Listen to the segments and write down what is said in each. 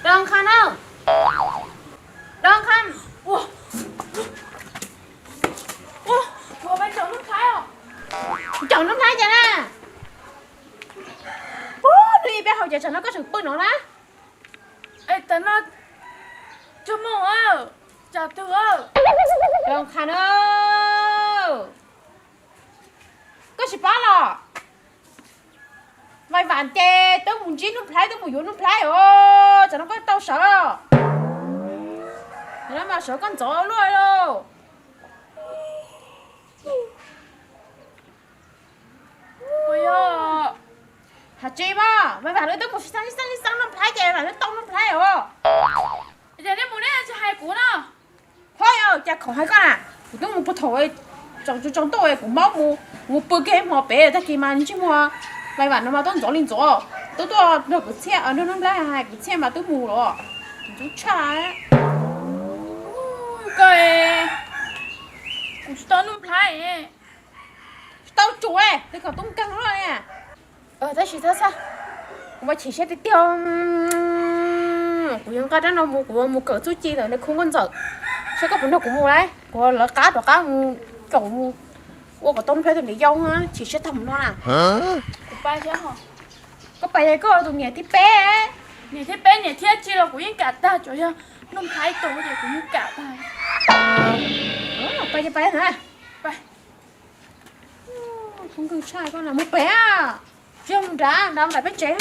Doo Khas na, Doo Khas, ua, ua, caum Nuj Nplhaib os. Caum Nuj Nplhaib cas na? Pub nws ib pliag haus ces tsam no koj tseem pw no na. Es tam no tsaug moos, cas twg? Doo Khas na, koj tsis paub los? Vais Vam ces twb mus ntsib Nuj Nplhaib, twb mus yuav Nuj Nplhaib os, tsam no koj tau sawv. Yog no mas sawv koj ntxov luaj lauj. Hais tsis mas Vais Vam lawv twb mus sib xeeb sib xeeb Nuj Nplhaib ces Vais Vam lawv tau Nuj Nplhaib os. Ces nej mus nej tsis hais kuv no. Ho, cas khoom hais koj na, kuv twb mus puag thaum tsaus tsaus ntuj kuv maub mus, mus pw kiag ib hmo pem tag kis mas ntsej muag Vais Vam no mas tuaj ntxov li ntxov, tuaj tuaj nrog kwv txhiaj, nrog Nuj Nplhaib hais kwv txhiaj mas twb mus los. Ntxub tshaj. Koj, kuv tsis tau Nuj Nplhaib. Tsis tau tsuav li kom tub nkeeg luaj li. Tab sis txhob xav, kuv mas chim siab tiag tiag. Kuv yuav nqa rab no mus, kuv mus kawm txuj ci ntawm nws khub nkauj ntxawm, saib koj puas nrog kuv mus lauj. Kuv lawv qab rov qab mus, caum mus ua kom tau Nuj Nplhaib tus niam yau, chim siab tag mus no na. Kuv pais, koj pais, koj tus niam thib peb. Niam thib peb niam thib tsib los kuv yeej kam tag, tsuas yog Nuj Nplhaib tus ces kuv yeej kam tag. Pais ces pais na. Pais. Khub nkauj tshaj koj na, mus pem, tsis yog mus nrad, nrad nram peb tsev os.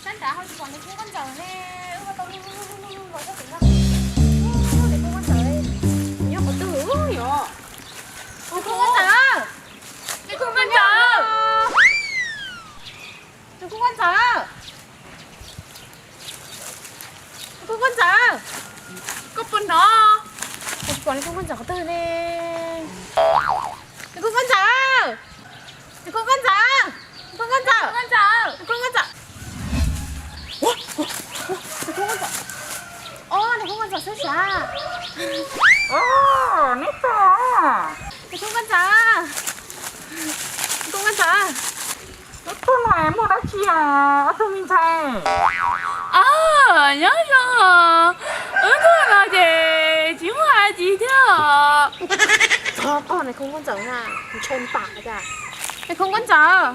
Sab nrad ho tsis pom niam khub nkauj ntxawm ne, wb tau lug lug lug lug los txog tim no. Niam khub nkauj ntxawm nyob qhov twg yom? Niam khub nkauj ntxawm, niam khub nkauj ntxawm, niam khub nkauj ntxawm, koj puas hnov? Kuv tsis pom niam khub nkauj ntxawm qhov twg ne. Niam khub nkauj ntxawm, niam khub nkauj ntxawm, niam khub nkauj ntxawm, niam khub nkauj ntxawm, niam khub nkauj ntxawm, niam khub nkauj ntxawm xwb sav. Neb tuaj, niam khub nkauj ntxawm, niam khub nkauj ntxawm. Neb tuaj no muaj dab tsi os ob tug me ntxhais? Nyob zoo, wb tuaj no ces tsis muaj dab tsi thiab os. Txog koj niam khub nkauj ntxawm na, ntshaw npam cas. Niam khub nkauj ntxawm,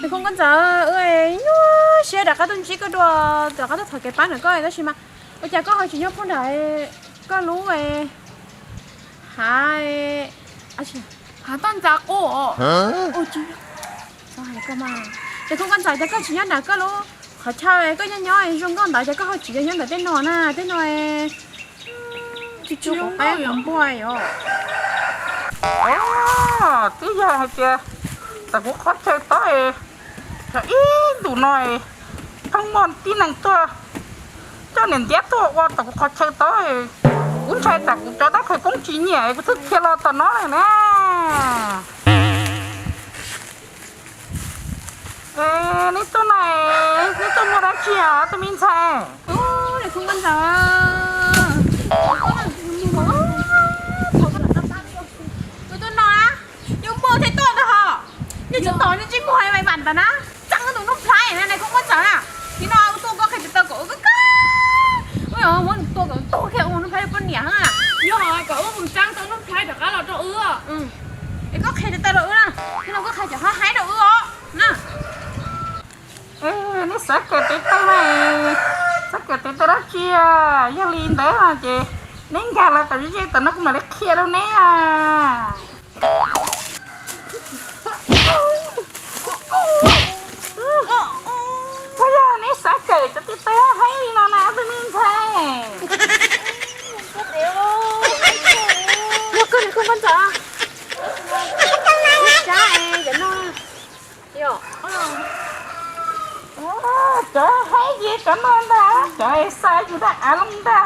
niam khub nkauj ntxawm, wb nyuaj siab rov qab tuaj ntsib koj dua, rov qab tuaj thov kev pab ntawm koj tab sis mas ua cas koj ho tsis nyob puag nram koj lub hav, hav toj ntxas qub. Niam khub nkauj ntxawm, cas koj tsis nyob nram koj lub qhov chaw koj nyob nyob zoo nkauj ntawd, cas koj ho tsis nyob ntawm tej no na, tej no tsis tsis quav qaib quav npua os. Twb yog hais tias tam kuv qhov chaw tod, thaum ib ntus no pheej muaj tib neeg tuaj coj niam ntiab tuaj ua tom kuv qhov chaw tod, kuv ntshai tsam kuv cov dab qhwv koob tsis nyiam kuv thiaj khiav los tom no lawm na. Neb tuaj no, neb tuaj muaj dab tsi os tus me ntxhais? Niam khub nkauj ntxawm, kuv tuaj no, yus npau thiaj tuaj ntag hos. Yus tsis tos nws ntsej muag Vais Vam ntawd na, txeeb tus Nuj Nplhaib na, niam khub nkauj ntxawm na. Nim no wb tuaj koj qhia tes taw kom wb, wb muab tua kom tuag kiag ua Nuj Nplhaib poj niam na. Yog kom wb mus txeeb tau Nuj Nplhaib rov qab los rau wb. Es koj qhia tes taw rau wb na, nim no koj qhia cov hab haib rau wb os na. Neb xav kawm tes taw na, xav kawm tes taw dab tsi? Yog li ntawd no ces neb nkag los tom ze ze tom no kuv mam li qhia rau neb. Puas yog neb xav kawm cov tes taw haib li no na tus me ntxhais? Yog koj niam khub nkauj ntxawm, sab es cov no. Cov haib ces cov no ntag, cov xa yus dab av loo ntag.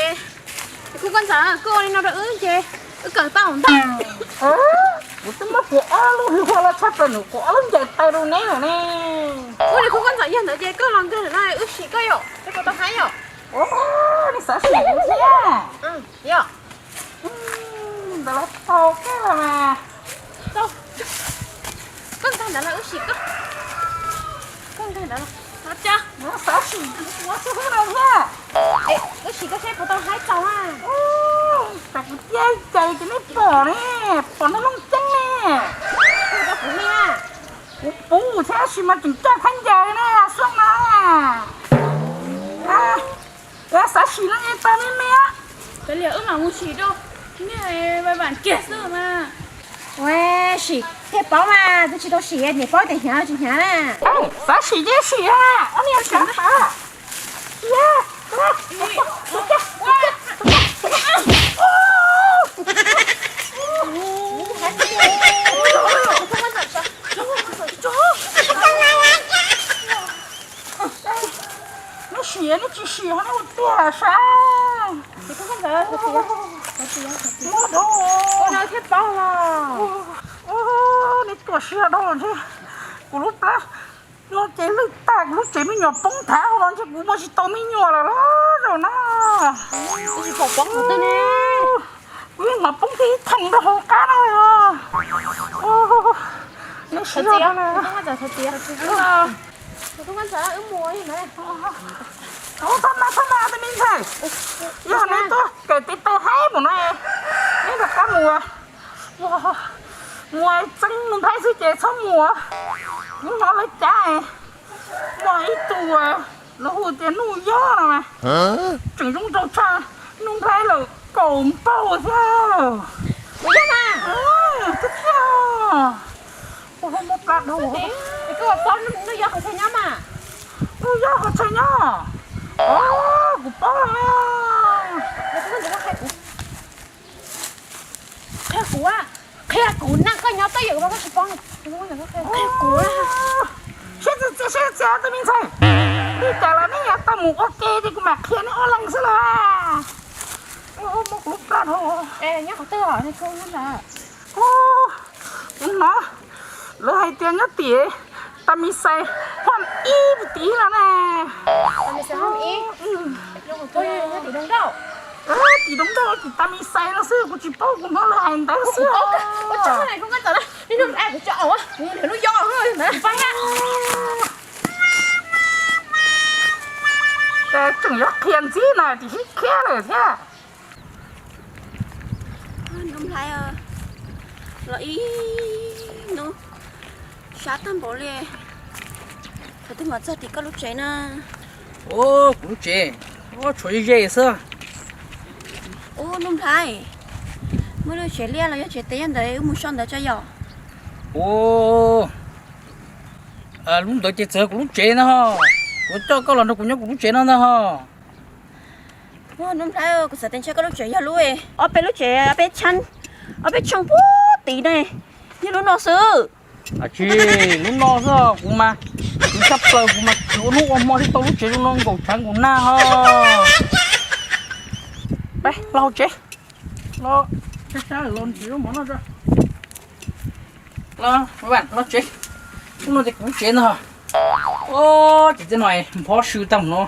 Niam khub nkauj ntxawm, koj ua li no rau wb ces wb kawm tau ntag. Kuv twb muab kuv ob lub hwj huam los tshaj plaws nws kuv ob lub ncaws taw rau neb lawm ne. Ua niam khub nkauj ntxawm, yog ntawd ces koj los nkag no wb sim koj yom, seb puas tau haib yom. Neb xav sim kuv thiab? Tau koj los mas. Tau. Koj nkag ntawd los wb sim koj. Koj nkag ntawd los. Los cas? Xav sim ua xib hwb no thiab. Wb sim koj seb puas tau haib tsaus a. Tam kuv cia cais ces nej pom ne, pom nej looj ceeb ne. Koj puas hlib a? Kuv puv thiab sis mas tseem coj khaub ncaws ne, xyoo no. Xav sim no es tau me me. Kav liam wb mam mus sim rau nej vam kiag xwb mas. Ua sim thiaj paub mas, twb tsis tau sim niam paub tias hnyav tsis hnyav na. Xav sim ces sim a, ob niag sawv ntxov. Neb sim neb tsis sim ho neb ua tiag sav. Muab dhau. Thiaj paub los. Neb tuaj siab dhau ntshe kuv lub plab no ces lwj tag, kuv lub tsev me nyuam poob thav hauv los ntshe kuv muaj tsis tau me nyuam lawm los zaum no. Tsis pom poob qhov twg ne. Kuv yeej hnov poob kiag ib thooj rau hauv qab no. Neb siab dhau na. Txhob mas, txhob mas tus me ntxhais, yog neb tuaj kawm tiv taw haib mus no, neb rov qab mus, mus txeeb Nuj Nplhaib xwb ces txhob mus. Kuv hnov lawv cav muaj ib tug lawv hu tias Nuj Yob no mas, tseem zoo nraug tshaj Nuj Nplhaib lawm kaum npaug thiab. Twb tiag, ua hauv muaj plab dhau. Nuj Yob qhov chaw nyob. Os, kuv paub lawm. Qhia kuv, qhia kuv na, koj nyob twj ywm mas koj tsis paub. Qhia kuv. Siab txias txias, siab txias tus me ntxhais. Li cas los neb yuav tau mus ua ke ces kuv mam qhia neb ob leeg xwb los. Muab kuv lub plab dhau. Nyob qhov twg os? Kuv hnov lawv hais tias nyob tim Tam Mis Xais Hom Ib tim no na. Tim Doo Nrauj, tim Tam Mis Xais no xwb, kuv tsis paub, kuv hnov lawv hais ntawd xwb. Tseem yuav qhia ntxiv no tiam sis khiav lawm thiab. Nuj Nplhaib, los ib hnub sab tag npaum li, thaum twg mam txog tim koj lub tsev na? Ua, kuv lub tsev, ua, tshuav ze ze xwb. Ub, Nuj Nplhaib, muaj lub tsev liaj los yog tsev teb ntawd wb mus so ntawd tso yom? Ua, lub ntawd ces txawm kuv lub tsev ntag ho. Kuv coj koj los nrog kuv nyob kuv lub tsev no ntag ho. Nuj Nplhaib, kuv xav tias ntshe koj lub tsev yog lub, ob peb lub tsev, ob peb tshooj puag tid ne, yog lub no xwb. Tsis, lub no xwb, kuv mas, kuv tshaj plaws, kuv mas tsis ua hnub ua hmo thiaj tau lub tsev zoo no nkaum tshav nkaum nag ho. Peb los hauv tsev, los, los nrhiav mov noj tso. Los, los tsev, hnub no ces kuv lub tsev ntag. Ua, tsev teb no nphob sw tag no,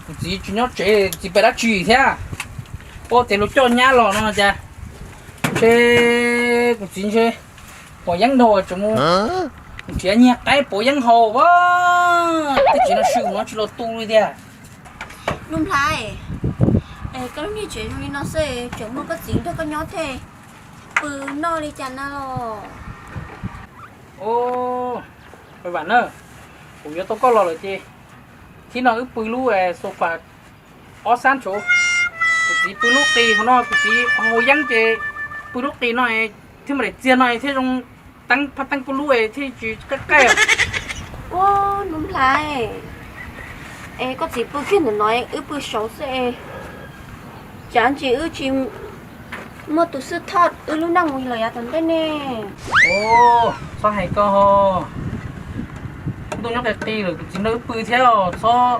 kuv txiv tsis nyob tsev, kuv txiv pais dab tsi thiab? Ua, ces luag coj nyab los no cas ntshe kuv txiv ntshe pom yeeb dhau tseem mus nrhiav nyiag qaib pov yeeb haus. Tej tsev no sw no tsis los tu li tiag. Nuj Nplhaib, koj lub niag tsev zoo li no xwb tseem muaj koj txiv nrog koj nyob thiaj pw noj li cas na los? Ua, Vam na, kuv yuav tau koj los lawm ces thib no wb pw lub sofa ob sab ntshuv, kuv txiv pw lub qis hauv no, kuv txiv haus yeeb ces pw lub qis no, thiab mas daim txiag no thiaj zoo teeb phaj teeb pub lub thiaj tsis qab qaij. Ua, Nuj Nplhaib, es koj txiv pw kiag ntawm no wb pw saud xwb es, cav ntsis wb tsis muaj tus xwb thoj wb lub neej mus lawm yav tom ntej ne. Ua, txhob hais koj ho, ntuj nyob qis qis lawm kuv txiv nrog wb pw thiab, txhob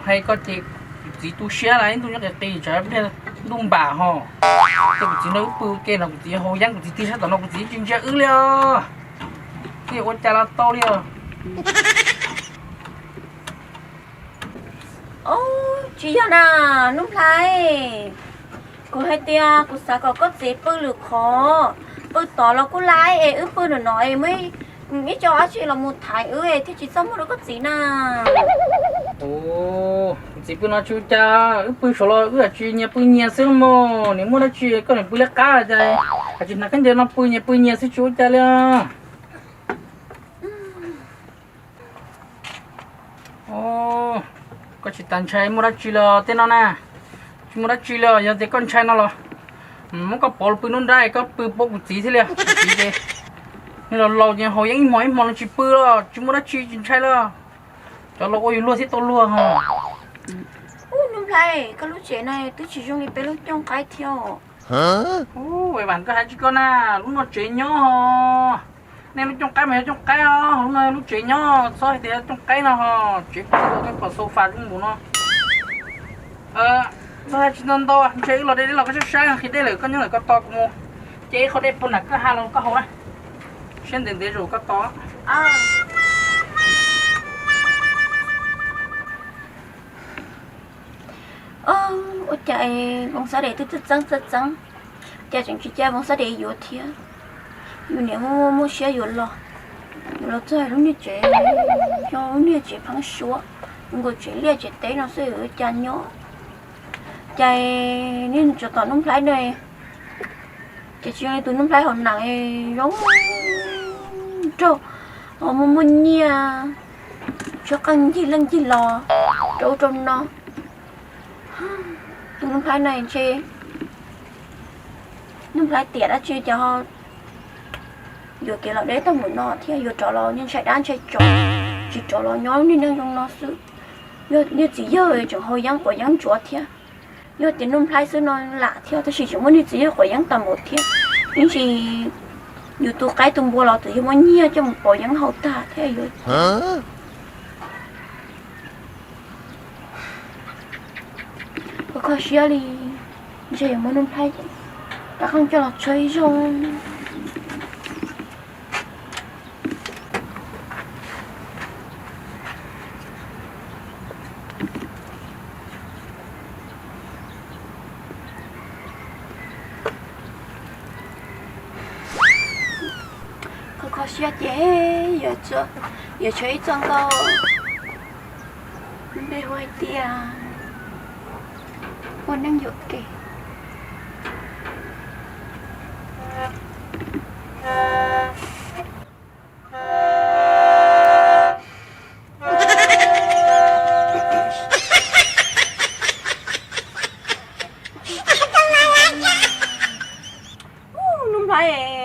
hais koj ces kuv txiv tu siab lawm, ntuj nyob qis qis tsam pliag ntuj npam ho. Ces kuv txiv nrog wb pw ua ke no kuv txiv haus yeeb kuv txiv tig sab tom no kuv txiv tsis ntsia wb li os. Twb ua cas los tau li os. Tsis yog na, Nuj Nplhaib. Kuv hais tias kuv xav kom koj txiv pw lwm qhov, pw tod los kuj laib es wb pw nram no es muaj ib co dab tsi los mus thaiv wb thiaj tsis txhob muaj rau koj txiv na. Kuv txiv pw no tsis ua cas, wb pw saud los wb tsis nyias pw nyias xwb mog, nws muaj dab tsi koj niam pw liab qab cas, hais tsis hnav khaub ncaws no pw nyias pw nyias xwb tsis ua cas li. Koj tsis tas ntshai muaj dab tsi los tej no na? Tsis muaj dab tsi li, yog tias koj ntshai no los muab koj pov los pw nruab nrab, koj pw pab kuv txiv thiaj li. Kuv txiv ces nws los laus ces haus yeeb ib hmo ib hmo no tsis pw los tsis muaj dab tsi tsis ntshai li. Cov laus ua yus luag thiab tau luag ho. Ub, Nuj Nplhaib, koj lub tsev no twb tsis zoo li peb lub cooj qaib thiab. Ub, Vam, koj hais tsis koj na, lub no tsev nyob ho. Nej lub cooj qaib mas yog cooj qaib os, lub no lub tsev nyob, txhob hais tias yog cooj qaib no ho. Tsev kuv txiv ua tau pom sofa zoo npaum no. Txhob hais tsis ntau ntau, ntshe wb los deb deb los koj sab sab qhia dej lawm, koj nyob lawm koj tos kuv mus. Ces ib qho dej puag nram kwj ha los koj haus na. Siab ntev ntev zaum koj tos. Ua cas Voos Xab Des twb txawj txeeb txawj txeeb, cas tseem tsis cia Voos Xab Des yuav thiab. Yus niam muaj muaj siab yuav los, yuav los txog lub niag tsev, yog lub niag tsev pheeb suab, nkaus tsev liaj tsev teb no xwb cas nyob. Cas niaj tsov tom Nuj Nplhaib ne, ces tsis zoo li tus Nuj Nplhaib hauv neem zoo nraug, muaj muaj nyiaj, tshuab qeej ncig leej ncig los rau ub rau no. Tus Nuj Nplhaib no ntshe Nuj Nplhaib tiam dab tsi cas ho yuav kev los deb tag npaum no thiab, yuav rov los niag ntshai dab ntshai tsov, tsis rov los nyob niag neeg zoo no xwb. Yog niag txiv yawg tseem haus yeeb quav yeeb ntsuav thiab. Yog tias Nuj Nplhaib xwb no lam thiab, tab sis tseem muaj niag txiv yawg quav yeeb tag npaum thiab. Ib ntsis yus tu qaib tu npua los twb yog muaj nyiaj coj mus pauv yeeb haus tag thiab yuav. Kho kho siab li, ntshe yuav muab Nuj Nplhaib rov qeej coj los tshawb ib zaug. Kho kho siab ces yuav tshuav ib txoj nkauj npe hu hais tias ua neej yuam kev. Nuj Nplhaib.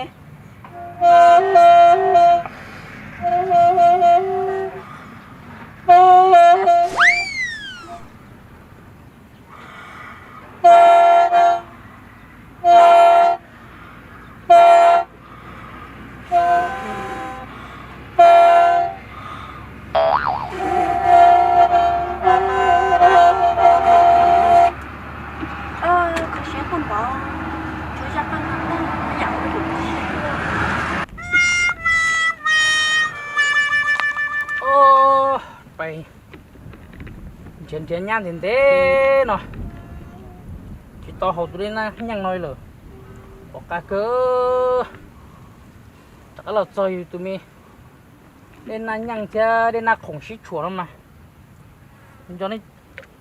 Kho siab kawg nkaus, tshuav zaj qeej qeej yam ua yus tu siab tuaj. Pais nrhiav nrhiav nyab ntev ntev no tsis tau haus tus dej nab nyeej no li lawm. Pom qab kawg. Rov qab los txog yus tus me dej nab nyeej thiab dej nab khoom sib tshuam no mas nco nej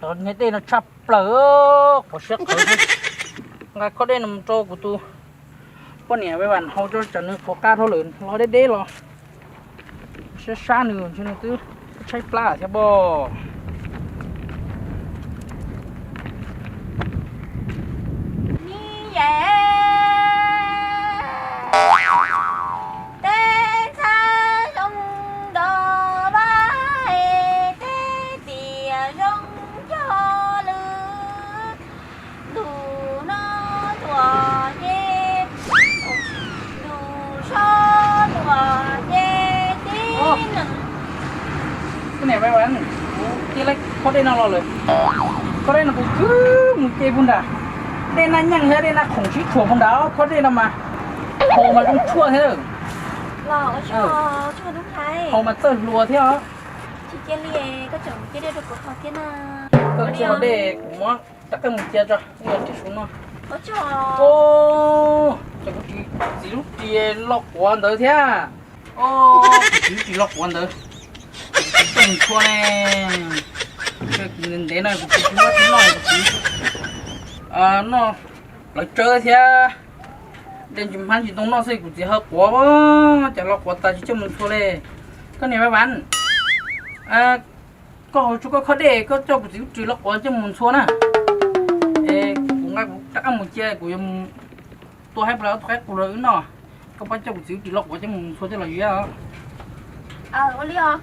cov niag dej no tshaj plaws, qhov siab qhawv xwb. Nqa khob dej no mus rau kuv tus poj niam Vam haus tso tsam nws qhuav qab dhau lawm, los deb deb los sab sab nws ntshe nws twb tshaib plab thiab pob. Ni ye, tej ntxhab zoo nrog vaj, tej tiam zoo cog lwm, ntuj no ntuas ces, ntuj so ntuas ces tib neeg. Kuv niam, kuv cia li khob dej no los lawm. Khob dej no kuv khwv mus ce puag nrad. Dej nab nyeej thiab dej nab khoom sib tshuam puag nrad, khob dej no mas haus mas zoo tshuaj thiab. Haus mas txawj hluas thiab os. Koj tsis haus dej kuv muab rab qeej mus cia tso, ib yam tsis su no. Ov, cas kuv txiv lub ris los quav ntawd thiab. Kuv txiv lub ris los quav ntawd, kuv txiv coj mus ntxhua ne. Ntev no kuv txiv tsis muab tsis noj, kuv txiv noj lawv tsawb thiab, de ntsis hmab ntsis ntoo noj xwb kuv txiv ho quav, cas los quav tas tsis coj mus ntxhua li. Koj niam Vaj Vam, koj haus tsuag koj khob dej koj coj kuv txiv lub ris los quav coj mus ntxhua na. Es kuv nqa kuv rov qab mus cia kuv yuav mus tua haib plas ob tug qaib qus rau wb noj. Koj pab coj kuv txiv lub ris los quav coj mus ntxhua coj los yuav. Ua li os.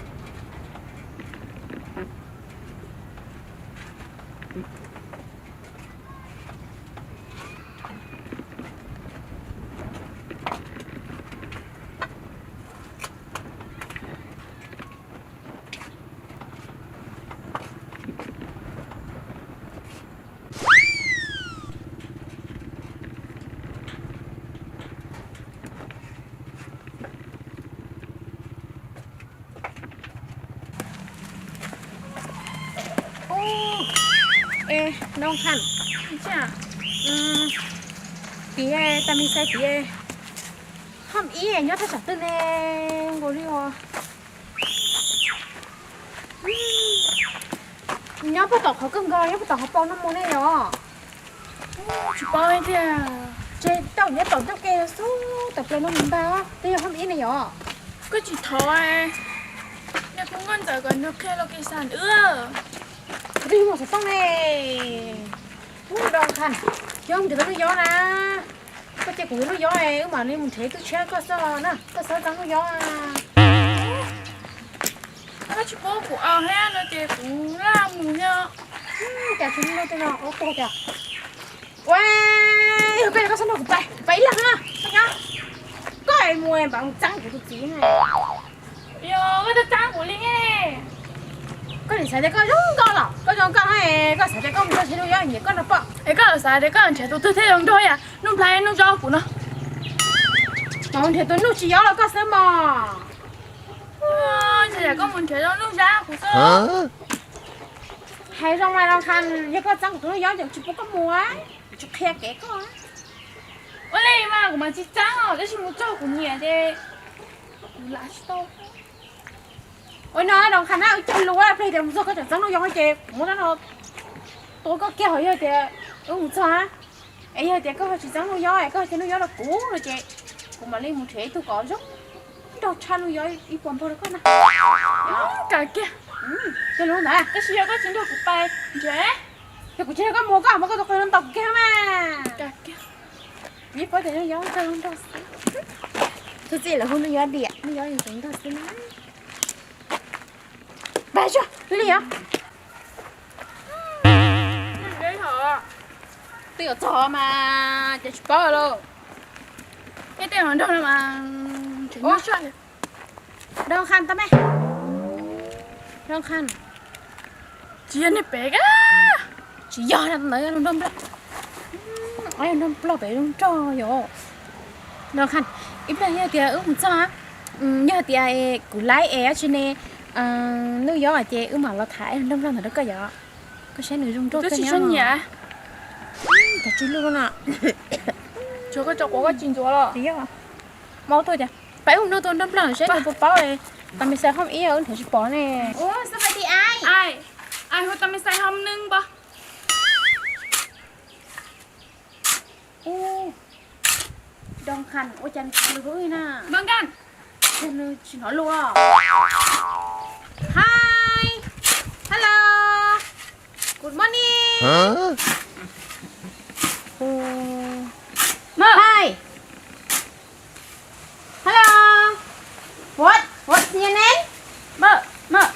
Ub, e, Noo Kham, tias tas me xais tias Hom Ib nyob thaj tsam twg ne? Nkaus li os. Nyob puag tom qhov kawg nkaus, nyob puag tom qhov pau no mus ne yom? Tsis paub tiag. Ces tau nyob tom ncauj ke xub tom plaws no mus ntag, twb yog Hom Ib ne yom? Koj tsis thov, neb kuv nkauj ntxawm kom nws qhia location wb. Kuv twb yog mus xov tooj ne. Ub, Noo Kham, yog mus nrhiav tau lub yob na. Koj cia kuv yuav lub yob, wb mam li mus nrhiav ib tug tshiab koj xwb na, koj xav tau lub yob. Koj tsis paub kuv aus thiab no ces kuv laj mus thiab. Cas tsis muaj tej no ua tuag cas. Ua, yog koj, koj xav nrog kuv pais, pais ib leeg na, koj nyob. Koj mus pab mus txeeb kuv tus txiv na. Yog koj txeeb kuv li ne. Koj nim xav tias koj zoo nkauj los koj zoo nkauj, koj xav tias koj mus nrhiav tau lub yob nyiam koj no pom. Es koj xav tias koj nrhiav tus twg thiaj zoo nraug yam, Nuj Nplhaib Nuj Yob kuv no. Mas mus nrhiav tus Nuj tsis yob los koj xwb mog. Koj mus nrhiav Nuj Yob kuv xwb. Hais zoo mas Noo Kham, yog koj txeeb kuv tus Nuj Yob ces kuv tsis pub koj mus, kuv tsis qhia kev koj. Ua li mas kuv mas tsis txeeb os, tab sis mus txog kuv nyiam ces kuv lam tsis tau. Ua no Noo Kham na, wb cog lus plig tias mus txog koj tseem txeeb Nuj Yob ces kuv muab rab no tua koj kiag, ho yog tias wb mus txog na, es yog tias koj ho tsis txeeb Nuj Yob es koj ho cia Nuj Yob rau kuv no ces kuv mam li mus nrhiav ib tug kom zoo nraug tshaj Nuj Yob ib puas npaug rau koj na. Kam kiag. Cog lus ntawd, tab sis yog koj tsis nrog kuv pais nrhiav, yog kuv tsis nrog koj mus koj muab koj tus qhua no ntaus kuv kiag na. Kam kiag. Yeej paub tias Nuj Yob txawj hlub nraug xwb. Txhua txhua lawv hu Nuj Yob diam, Nuj Yob yeej hlub nraug xwb na. Pab tsuag li os. Twb yuav txog mas ces tsis paub lauj. Ej, tej no nrog no mas nrog Khanh tau me, nrog Khanh. Tsis yog niag pem, tsis yog, ntawd yog nrog Nplog. Yog nrog Nplog pem zoo nraug yom. Nrog Khanh, ib pliag yog tias wb mus txog, yog tias kuv laib es dab tsi ne, Nuj Yob ces wb mam los tham nrog Nplog ntawd rau koj yom. Koj saib nws zoo nraug koj nyiam. Cov tsis lwj no. Tsuav koj tso quav koj tsis ntxuav los. Tsis yog. Mau tuaj cas. Pab wb mus nrog tus nrog Nplog saib nws puas paub. Tam me xais hom ib wb nrhiav tsis pom ne. Ua, xab pais ti ai. Ai, ai hu tam me xais hom nws npa. Ua, Nrog Khanh, ua cas nws tsis lus rau wb na? Nrog Khanh, cas nws tsis hnov lus os? Hi, hello, good morning. Hi, hello, what, what's your name? Mawm, mawm.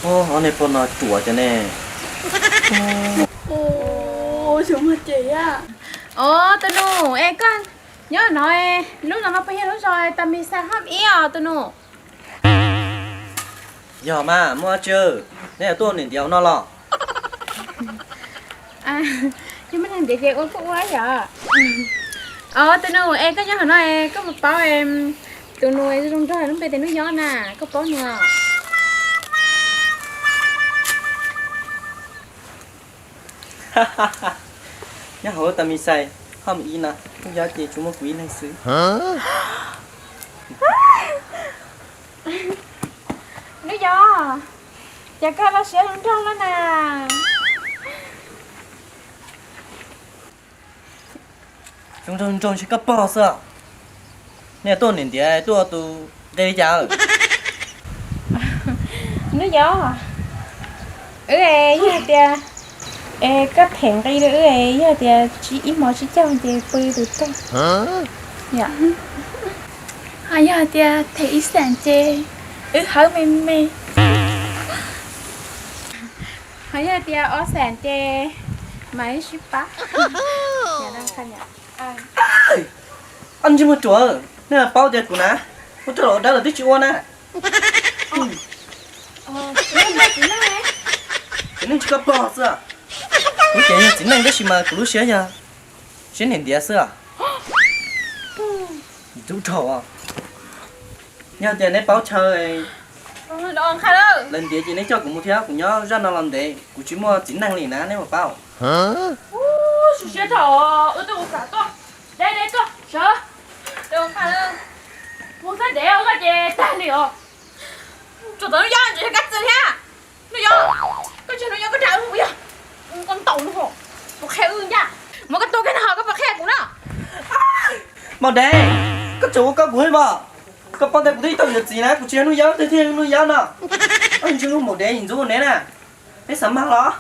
Ob niag pog no ruam cas ne. Os, tus nus, es koj nyob no, lub zos no puas yog lub zos Tam Mis Xais Hom Ib os tus nus? Yog mas, muaj dab tsi, neb yuav tuaj niam ntiav no los? Yog muaj neeg ntiav ces ua kuj ua yom. Os, tus nus, es koj nyob hauv no es koj puas paub tus nus zoo nraug lub npe tias Nuj Yob na, koj paub nws os? Nyob hauv tag mis xais hom ib na, Hnub Yob ces tsuas muaj kuv ib leeg xwb. Hnub Yob, cas koj los siab zoo nraug lawm na? Zoo nraug zoo nraug ntshe koj pog xwb. Nej tuaj niam ntiav tuaj ua tus nqi li cas? Hnub Yob, wb yog tias, es koj them nqi rau wb, yog tias tsib ib hmos tsib caug ces pw tus tuag. Ho yog tias them ib xees ces wb hawb me me. Ho yog tias ob xees ces mam sib pab. Ab, ntsej muag ruam, nej paub tias kuv na, ua rau los ua dab los twb tsis ua na. Txiv neej tsis koj pog xwb. Kuv ces yog txiv neej tab sis mas kuv lub siab yog siab niam ntiav xwb. Ntxub dhau. Yog tias neb paub chaw lawv ntiav ces neb coj kuv mus thiab, kuv nyob zaj no los ntev, kuv tsis muaj txiv neej li na, neb puas paub? Ub, siab dhau, wb tuaj ua kam tuaj, deb deb tuaj sawv. Mus xab dev ua koj ces tag li os. Tsuas tau Hnub Yob ntsis kab txwm thiab. Hnub Yob, koj tsis Hnub Yob koj dag wb puas yog? Koj ntaus no, puas qhia wb ncaj? Muab koj tua kiag no ho koj puas qhia kuv na? Maum dev, koj tseem ua koj kuv hib mos. Koj paub tias kuv twb tau yuav txiv na, kuv tsis yog Hnub Yob, twb thiaj Hnub Yob no. Ntseeg maum dev ntxub neb na, neb xav mag los?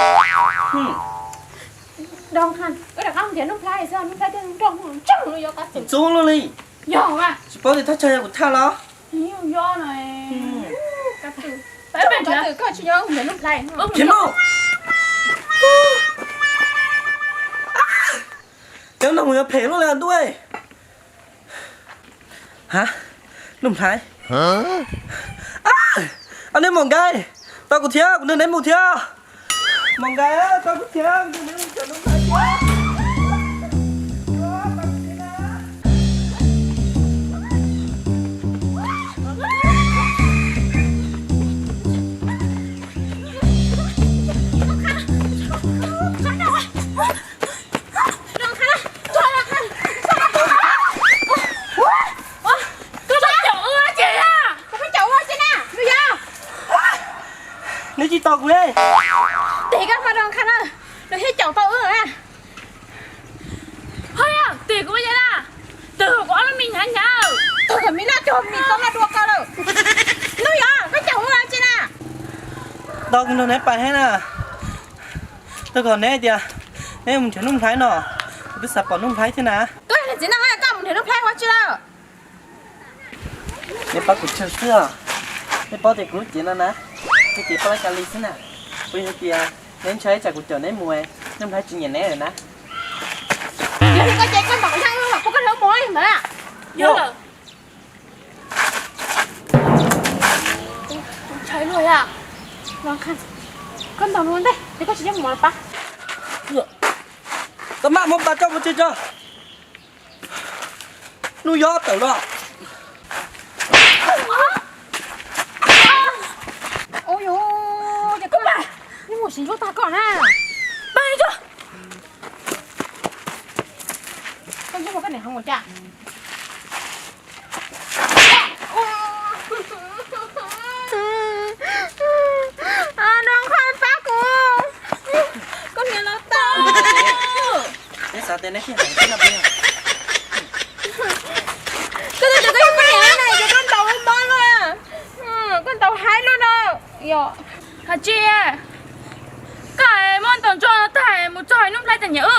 Ntxub luaj li, tsis paub tias thaj chaw yog kuv thaj los? Cov no mus yuav phem luaj li ntuj. Ha, Nuj Nplhaib. Ab, nej Maum Nkaib, tos kuv thiab, kuv nrog neb mus thiab. Maum Nkaib, tos kuv thiab, kuv nrog neb mus cov Nuj Nplhaib thiab. Neb tsis tos kuv li. Tes koj mas Doos Khas na, nws thiaj caum tau wb na. Ho yog tes kuv ua cas na, tes kuv ob lub me hnyav hnyav. Tes kuv me laj cog me tau laj dua koj lawm. Hnub Yob, koj caum wb ua cas na? Tos kuv nrog neb pais thiab na. Twb kom neb tias neb mus nrhiav Nuj Nplhaib no, kuv twb xav pom Nuj Nplhaib thiab na. Koj yog niag txiv neej koj mus nrhiav Nuj Nplhaib ua tsi lawm? Neb pab kuv tsawg xwb os. Neb paub tias kuv lub cev no na, kuv cev paj lab ka li xwb na. Kuv yog tias neb ntshai tsam kuv caum neb mus, Nuj Nplhaib tsis nyiam neb lawm na. Yog li koj ces koj ntaus kuv thaj wb, kuv koj hlawv mus ntawd. Ntshai luaj yom. Koj ntaus mus ntej, koj tsis coj mus pab. Koj maj mus pas tso mus tsis tso. Nuj Yob tawm los. Ua yus, ces koj, yeej mus siv ntsuab tag koj na. Koj ntsuab mus koj niam hoo ua cas? Doos Khas pab kuv, koj niam los tau. Neb xav tias neb thiaj hais tias no peb. Koj twb tias koj yog poj niam na, ces koj ntaus mob luaj, koj ntaus haib luaj no. Yog hais tsis, koj muab ntaus ntsoog no tag mus txog Nuj Nplhaib tseem nyiam wb.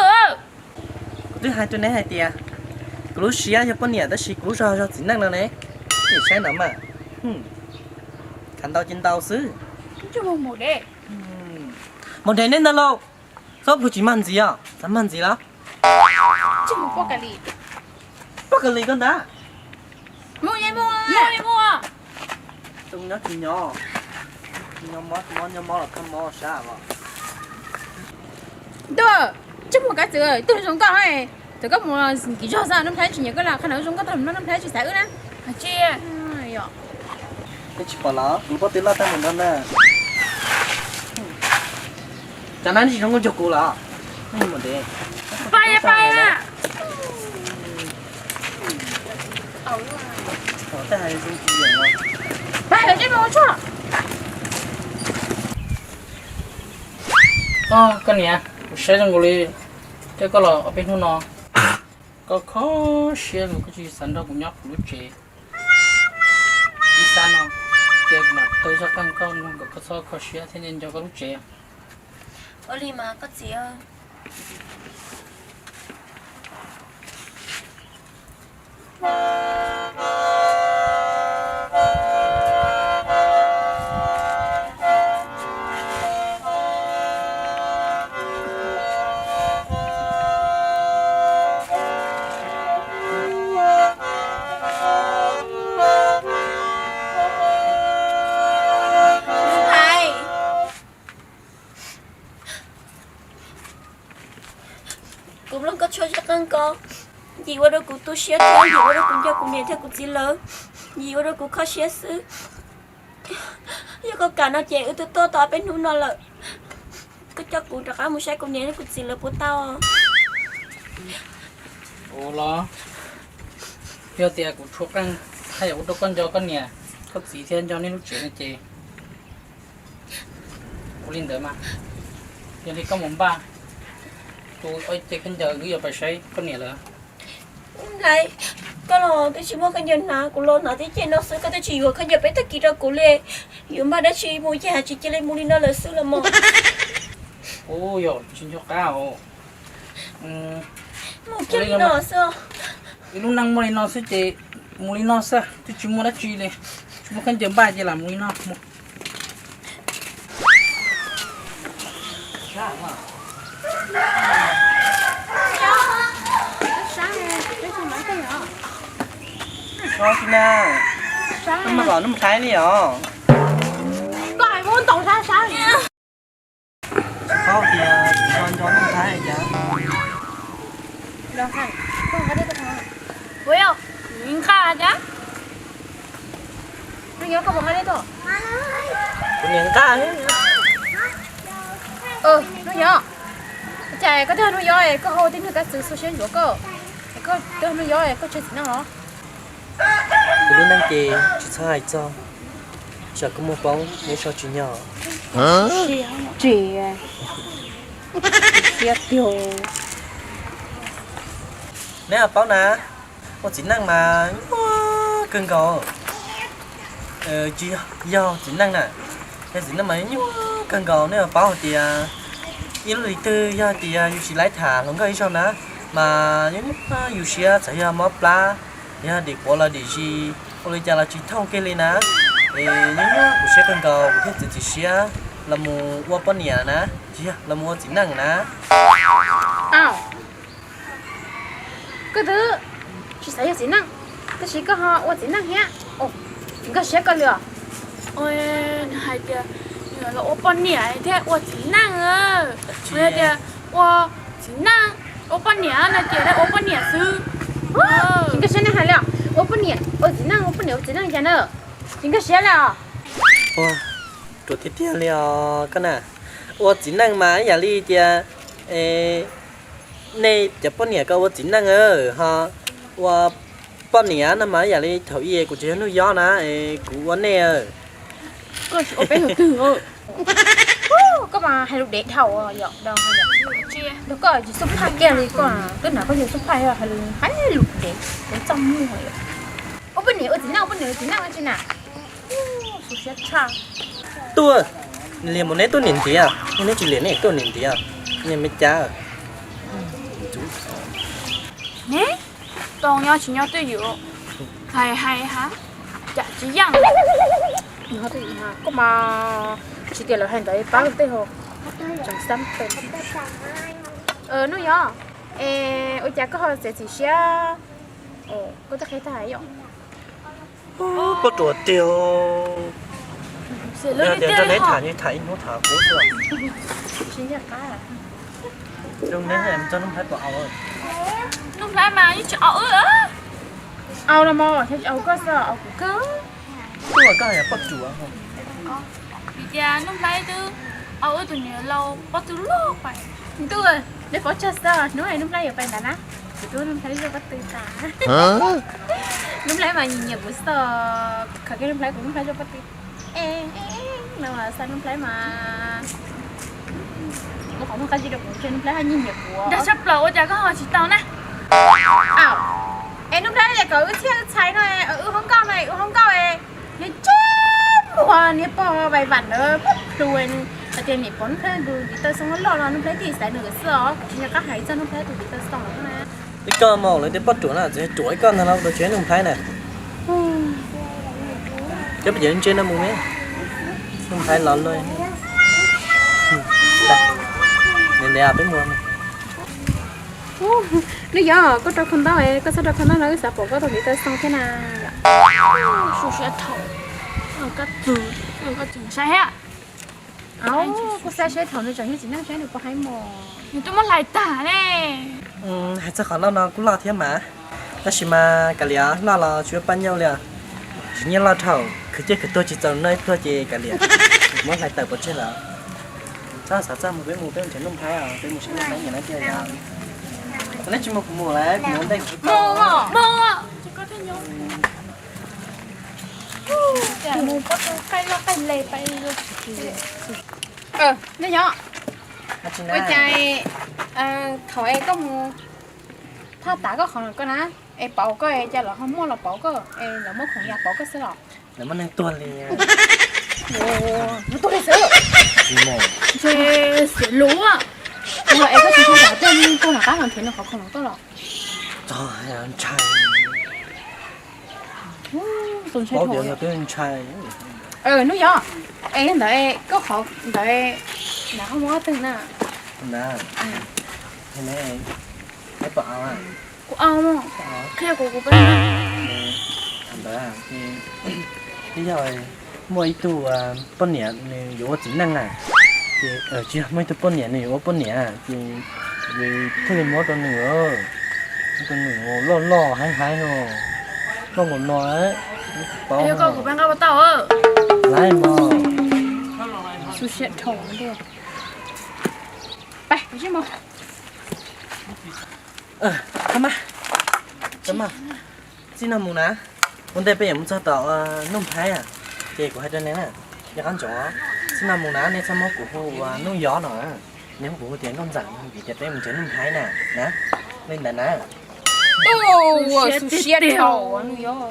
Kuv twb hais rau neb hais tias kuv lub siab yog poj niam tab sis kuv lub zog zog txiv neej no ne. Nim saib no mas, khav ntau ces ntau xwb. Maum dev neb ntag lauj, txhob pw tsis mag ntxiv os, txhob mag ntxiv los. Poj Kali koj ntag. Tus nyob tsis nyob, nyob mob mob, nyob mob los thab mob sab los. Ntuj, tsis muaj kab txwm, tus zoo nkauj, txawm koj mus nkim zog xwb Nuj Nplhaib tsis nyiam koj los qhov no zoo nkauj tag, Nuj Nplhaib tsis xav wb na. Tsis, nej tsis pom los kuv lub pob tw loj tag mus nrog na. Cov no tsis zoo nkauj nrog kuv los. Maum dev, Koj niam, kuv saib zoo nkaus li, thiab koj los ob peb hnub no, koj kho siab nkaus, koj tsis xav nrog kuv nyob kuv lub tsev ib sab no, ces kuv mam tau zaj qeej koj mloog kom koj txhob kho siab thiab nco koj lub tsev. Ua li mas koj txiv. Kuv mloog koj tshuaj zaj qeej ko, yim ua rau kuv tu siab thiab yim ua rau kuv nco kuv niam thiab kuv txiv lawv, yim ua rau kuv kho siab xwb. Yog koj kam no ces wb twb tuaj tau ob peb hnub no lawm, koj coj kuv rov qab mus saib kuv niam thiab kuv txiv lawv puas tau? Ua los, yog tias kuv tshuaj qeej haj yam ua rau koj nco koj niam koj txiv thiab nco nej lub tsev no ces ua li ntawd mas, yog li koj mus npaj tus ob cev khaub ncaws wb yuav pais saib koj niam lawm. Laiv, koj los twb tsis muaj khaub ncaws hnav, kuv los hnav tib cev no xwb, koj twb tsis yuav khaub ncaws peb tag kis rau kuv li. Yuav npaj dab tsi mus cas tsis cia li mus li no lawm xwb los mas. Ub, yog tsis nco qab os. Mus kiag li no xwb. Ib lub neej muaj li no xwb ces mus li no xwb, twb tsis muaj dab tsi li, tsis muaj khaub ncaws npaj ces lam mus li no. Tsis na, koj mas kom nws mus thaij li os. Koj hais muab ntaus sab sab. Tsis paub tias tsis nco nco nws thaij cas. Ua yog, nws nqa cas? Hnub nyob koj puas nqa dej tuaj? Kuv niam nqa. Hnub nyob, cas koj twb hnub nyob koj ho tib nug kab xwv xu siab ntsuav koj, koj twb hnub nyob koj tseg txiv neej los? Kuv lub neej ces tsis txhob hais txog, tsam kuv muaj paub neb so tsis nyob. Tsis, siab tiag. Neb paub na, ua txiv neej mas nyuaj kawg nkaus. Tsis yog txiv neej na, yog txiv neej mas nyuaj kawg nkaus. Neb paub hais tias ib lub hlis twg yog tias yus tsis laib tham hluas nkauj ib zaug na, mas nyuaj nyuaj yus siab, txawm yog mob plab, yog dim quav los dim zis, ua li cas los tsis thooj kiag li na. Es nyuaj nyuaj kuv siab kawg nkaus, kuv thiaj txiav txim siab los mus ua poj niam na, tsis yog los mus ua txiv neej na. Koj twb tsis xav yog txiv neej, tab sis koj ho ua txiv neej thiab, nkag siab koj li os. Nws hais tias nws los ua poj niam thiab ua txiv neej, nws hais tias ua txiv neej, ua poj niam no ces ua poj niam xwb. Tsis nkag siab nej hais li os, ua poj niam ua txiv neej, ua poj niam ua txiv neej cas na, tsis nkag siab li os. Ua, ruam tiag tiag li os koj na, ua txiv neej mas ib yam li tias nej cov poj niam ko ua txiv neej ho ua poj niam no mas ib yam li thaum ub kuv tsis yog Nuj Yob na, kuv ua nej. Koj tsis ua peb thaum twg, koj mas hais lus dev dhau yom, koj tsis xub phaj kiag li, koj twb hnav koj yog xub phaj hais lus dev, dev txoj muag yom. Ua poj niam ua txiv neej, ua poj niam ua txiv neej tsi na. Tuaj, liam mus neb tuaj niam ntiav, neb tsis liam neb tuaj niam ntiav, neb me cas. Neb, tau nyob tsis nyob twj ywm, hais hais hab, cas tsis yeej. Koj mas tsis tias lawv hais ntawd pab luag tej ho. Tseem xab pem. Nuj Yob, es ua cas koj ho txiav txim siab koj tej qhia tag yom? Koj ruam tiag. Yog tias nrog neb tham, neb tham ib hnub tham kuv xwb. Zoo neb txog Nuj Nplhaib puas au? Nuj Nplhaib mas yeej tsis au wb. Au los mas, tsis au koj xwb, au kuv kawg. Tuaj koj yog poj ruam. Vim tias Nuj Nplhaib twb au wb tus niam laus poj tug loj pais. Ntuj, Neb paub tsawg xwb, hnub no Nuj Nplhaib yuav pais ntawd na, kuv twb ua Nuj Nplhaib zuaj pob tw tas. Nuj Nplhaib mas nyiam nyiam kuv xwb, khov kiag Nuj Nplhaib kuv Nuj Nplhaib zuaj pob tw. No mas xav Nuj Nplhaib mas, kuv qhov muag qab zib rau kuv, Nuj Nplhaib ho nyiam nyiam kuv. Dag tshaj plaws ua cas koj ho tsis tau na? Es Nuj Nplhaib tias kom wb txhiaj wb txhais no, wb hoob nkauj no, wb hoob nkauj, niag ntsej muag niag pog vais vam ntawd pub plhu, hais tias nim pom Nuj Nplhaib tus ntiv taw xoo loj loj no Nuj Nplhaib thiaj xaiv nws xwb os, kuv tsis nco qab hais txog Nuj Nplhaib tus ntiv taw xoo lawm na. Ib koj mas lawv tias poj ruam na, txawm yog ruam ib koj ntag los ua rau tsis yog Nuj Nplhaib na. Cov pes cov ntse no mus ne, Nuj Nplhaib los luaj. Ntev ntev peb mus. Nuj Yob, koj rau khau ntaub, koj txhob rau khau ntaub no wb xav pom koj tus ntiv taw xoo thiab na. Su siab thaum, koj txwv, koj txwv saib thiab. Kuv xav saib thaum nws tseem yog txiv neej saib nws puas haib mos. Nws twb muab hlais tag ne. Hais txog qhov loj no kuj loj thiab mas, tab sis mas kav liam, loj los tsis ua paj nyauj li os. Tsis nyiam loj dhau, khwv ciaj khwv tuag tsis txaus noj ib pluag ces kav liam, muab hlais tawm pov tseg lawm. Txhob xav txog mus, peb mus peb nrhiav Nuj Nplhaib os, peb mus saib Nuj Nplhaib nyiam no tiag yom. Neb tsis mus kuv mus lawm, kuv mus ntej kuv tsis tau. Mus pob tw qaij loj qaij le pais. Neb nyob, ua cas thaum es koj mus thaj tav koj qhov no koj na, es pauv koj es cas lawv ho muaj los pauv koj, es lawv muab khoom yas pauv koj xwb los? Lawv muab neeg tuag li. Muab tuag li xwb. Ntshe xiam lus. Es koj tsis tau zam tej tuag tom qab los nrhiav nws qhov khoom koj los? Txog ntshai. Paub tias yog twb ntshai. Hnub Yob, es ntawd koj qhov ntawd, ntawd ho muaj ob tug na? Ntawd, neb pom, kuv qhia kuv kuv pab. Ntawd, twb yog muaj ib tug poj niam nws yuav ua txiv neej na, ces tsis yog, muaj ib tug poj niam nws yuav ua poj niam ces thiaj li muab rau nws, muab rau nws loj loj haib haib no, loj npaum no. Paub koj kuv pab nqa tau. Laib mog. Xu siab dhau. Pais, txij no mus na, ua ntej peb yuav mus txog tom Nuj Nplhaib, ces kuv hais rau neb na, yog qab ntsoov, txij no mus na nej txhob muab kuv hu ua Nuj Yob no, nej muab kuv hu tias Nuj Ntxawm, vim tias peb mus nrhiav Nuj Nplhaib na, na, li ntawd na. Xu siab dhau Nuj Yob,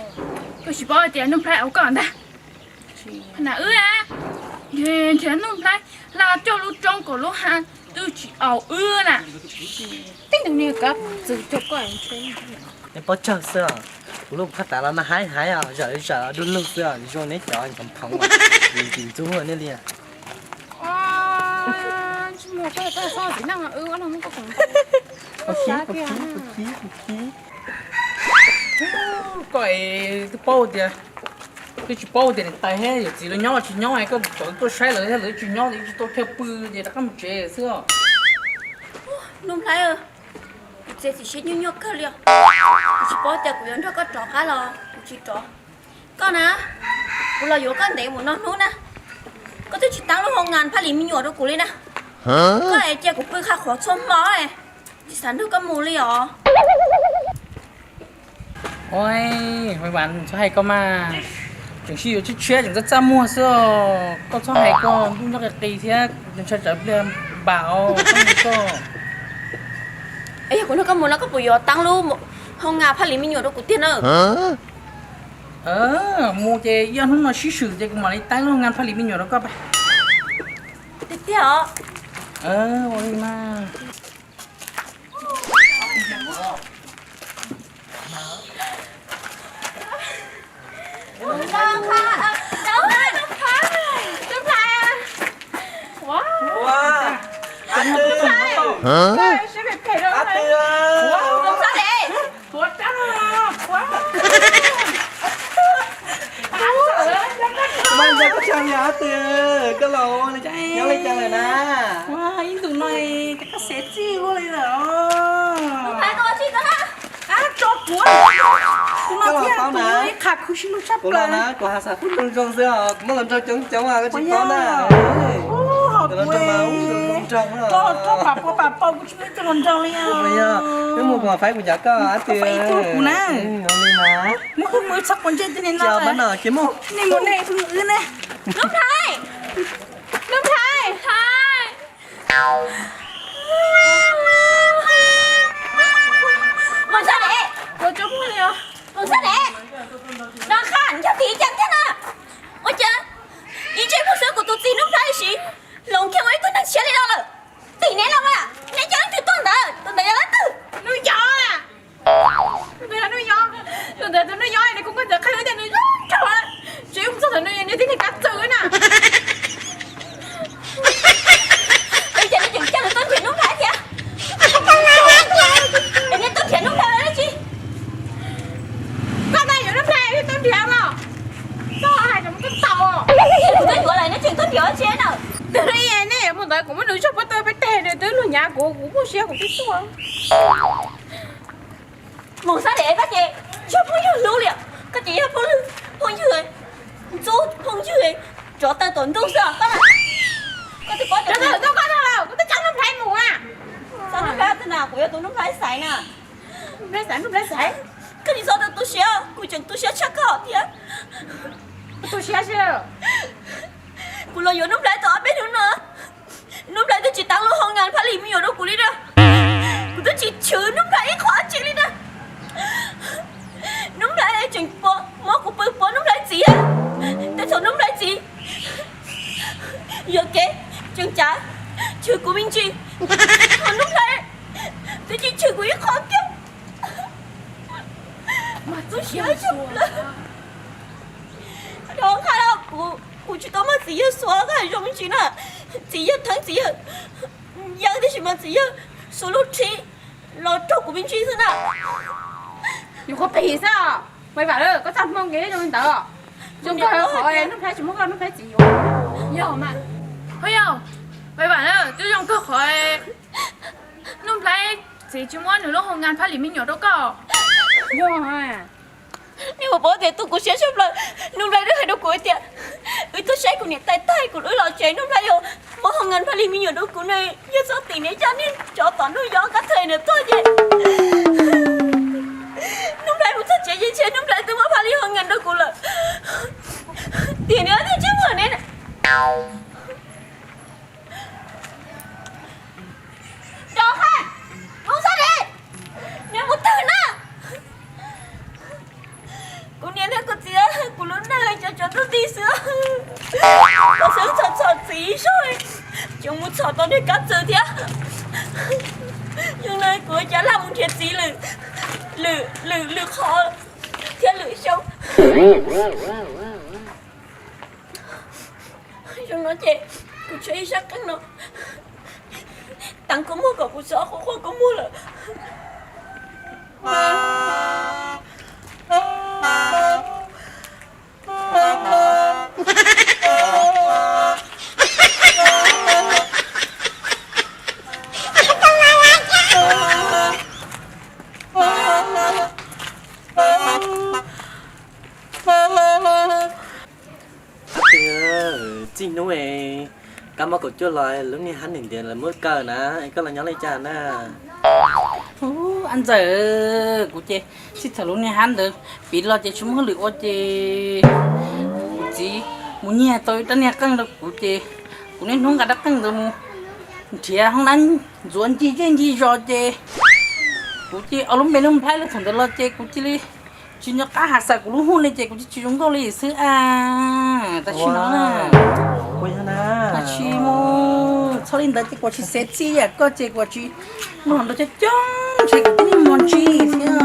koj tsis paub tias Nuj Nplhaib au koj ntag. Na wb, nrhiav Nuj Nplhaib hla coj lub roob kom lub ha twb tsis au wb na. Tej tus niag kav txwv rau koj. Neb paub tsawg xwb os, kuv lub phaj tav los mas haib haib os, zawm zawm du lug xwb os, zoo neb cov phoov phoov, ntxim ntxub nej li. Koj twb paub tias, twb tsis paub tias niam tais thiab yawm txiv lawv nyob los tsis nyob, koj cov tuaj saib lawv thiab lawv tsis nyob ces tsis tau chaw pw ces rov qab mus tsev xwb os. Nuj Nplhaib, kuv txiav txim siab nyuaj nyuaj kawg li os. Kuv tsis paub tias kuv yuav nrog koj rov qab los kuv tsis rov. Koj na, kuv los yuav koj ntev mus no hnub na, koj twb tsis taab lub hoo ngas phaj lis me nyuam rau kuv li na. Koj es cia kuv pw qha qhuav txhua hmo, tsis xav nrog koj mus li os. Ua, Vais Vas, txhob hais koj mas, tseem sib yuav tshiab tshiab tseem txaj txaj muag xwb os. Koj txhob hais koj ntuj nyob qis qis thiab, ntshai tsam pliag npam os, koj mus koj. Yog kuv nrog koj mus no koj puas yuav taab lub hoo ngas phaj lis me nyuam rau kuv tiag na? Mus ces ib ob hnub no sib swm ces kuv mam li taab lub hoo ngas phaj lis me nyuam rau koj pab. Tiag tiag os. Ua li mas. Mas nco koj tshaj li Ab Twb, koj los nyob li cas lawm na? Ib ntus no koj xav txij ua li lawm. Tso kuv, kuv no thiab kuv ib qha khwv sib hlub tshaj plaws na. Kuv has xav pub zoo zoo xwb os, kuv muab los nrog coob coob koj tsis paub na. Kuv los nrog mas zoo zoo Koj rau pam pau pam pau kuv tsis muaj ib tug hluas nraug li os. Wb mus kom faib kuv cov koj, faib ib tug kuv na. Mus mus txhob quav ntsej tej no. Mus ne, mus ne. Nuj Nplhaib, Nuj Nplhaib. Mus tso ne, mus tso ne. Noj qab nco tiv cas thiab na. Ua cas ib ntsej muag xwb kuv tus txiv Nuj Nplhaib siv hloov kiag ua ib tug neeg tshiab li no lawm. Tim neb los mas neb coj leej twg tuaj ntawd? Tus ntawd yog leej twg? Nuj Yob. Tus ntawd yog Nuj Yob, tus ntawd tus Nuj Yob nws kuj muaj ntxim qhia tias nws zoo nraug, tsis mus txog thaum nws yog niag tib neeg kab txwm na. Ua cas nej tseem coj nws tuaj nrhiav Nuj Nplhaib thiab? Es nej tuaj nrhiav Nuj Nplhaib dab tsi? Koj ntag yuav Nuj Nplhaib, nej tuaj nrhiav los? Koj hais cov koj tau. Kuv twb yuav lawm, nej tseem tuaj nrhiav dab tsi na? Tus no nej yuav mus ntawd, kuv muab nws zog puab tawg peb teg, nws twb luag nyav kuv, kuv muaj siab kuv twb tuaj. Mus xab dev koj ces tsis yog phooj ywg hlub li, koj ces yog phooj ywg, phooj ywg ntxub, phooj ywg tsov tawg tom ntug xwb os koj na. Koj twb paub cov Nuj Nplhaib mus a. Txhob Nuj Nplhaib twg na, kuv yog tus Nuj Nplhaib xaiv na. Nuj Nplhaib xaiv, Nuj Nplhaib xaiv. Koj tsis txhob tu siab, kuv tseem tu siab tshaj koj thiab. Tu siab, kuv los yuav Nuj Nplhaib tau ob peb hnub no, Nuj Nplhaib twb tsis tau lub hoo nkas phaj lis me nyuam rau kuv li na. Kuv twb tsis chwv Nuj Nplhaib ib qho dab tsi li na. Nuj Nplhaib tseem pov, muab kuv pw pov Nuj Nplhaib txiv, tej thaum Nuj Nplhaib txiv yuam kev tseem cav chwv kuv me ntsis, ho Nuj Nplhaib twb tsis chwv kuv ib qho kiag. Mas txhob siab, kuv tsis tau muaj txiv yawg Xuas, koj hais zoo me ntsis na. Txiv yawg Theeb, txiv yawg Yeeb, tab sis mas txiv yawg Xuas lub rhib los raug kuv me ntsis xwb na. Yus qhuav pim xwb os. Maiv Vam, koj txaj hmoo nkees zoo li ntawd, zoo kawg qhov Nuj Nplhaib tsis muab koj Nuj Nplhaib txiv yuav. Yog mas, ho yog, Maiv Vam, twb zoo kawg qhov Nuj Nplhaib txiv tsis muab nws lub hoo nkas phaj lis me nyuam rau koj. Yog, nej puas paub tias tu kuv siab tshaj plaws, Nuj Nplhaib twb hais rau kuv tias wb tuaj saib kuv niam tais tag kuv wb los tsev, Nuj Nplhaib yuav muab hoo nkas phaj lis me nyuam rau kuv ne. Yog txhob tim niam coj niag tsov tom Nuj Yob Kab Thawj ntawd tuaj ces Nuj Nplhaib mus txog tsev ces ntshe Nuj Nplhaib twb muab phaj lis hoo nkas rau kuv lawm. Tim niam thiab tsis muaj ne. Rov qab, mus xab dev, neb mus twg na? Kuv niam thiab kuv txiv, kuv lub neej cov cov tub ti xwb. Kuv xav txhom txhom txiv zog, tseem mus txhom tau niag kab txwm thiab. Yog no kuv cas laj mus nrhiav txiv lwm, lwm, lwm qhov thiab lwm xyoo. Zoo no ces kuv tshuav ib sab qeej no, teev kua muag kom kuv txhob quaj quaj kua muag lawm. Txij hnub kab mob kaum cuaj los lub niag hab ntiav ntiav lawv muab kaw na, es koj los nyob li cas na? Ub, a ntxawm, kuv ces txij thaum lub niag hab ntawd piv los ces tsis muaj hauj lwm ua ces kuv txiv mus nyiag tau ib rab niag qeej rau kuv ces kuv niaj hnub nqa rab qeej ntawd mus nrhiav hoob nab ntxuav ncig zej ncig zos ces kuv cia li ua lub npe Nuj Nplhaib los thaum ntawd los ces kuv cia li tsis nco qab hav xaws kuv lub hu li ces kuv cia li tsis zoo nkauj li xwb a. Tab sis no na, tab sis mus txhob li ntawd ces kuv tsis xev txij yam koj ces kuv tsis mloog ntau coob coob ntshe kuv twb muaj ntsis thiab.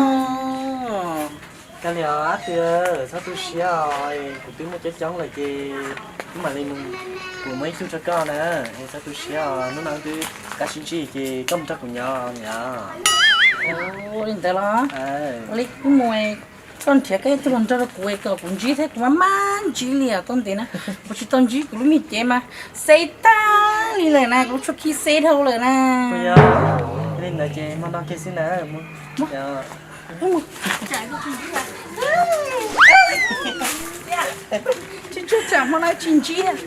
Kav liam, txhob tu siab os, kuv twb muaj coob coob lawm ces wb mam li mus, kuv muaj ib tug rau koj na, txhob tu siab os, hnub no twb kav sib ntsib ces koj mus nrog kuv nyob niam. Ua li ntawd los? Ua li kuv mus, koj nrhiav koj ib tug hluas nraug rau kuv kom kuv ntsib thiab, kuv maj maj ntsib li os, tau ntev na kuv tsis tau ntsib kuv lub me cev mas xeb tag li lawm na, kuv lub tshuab khib xeb dhau lawm na. Li ntawd ces hmo no kiag xwb na. Tsis tsuag tsam hmo no tsis ntsib.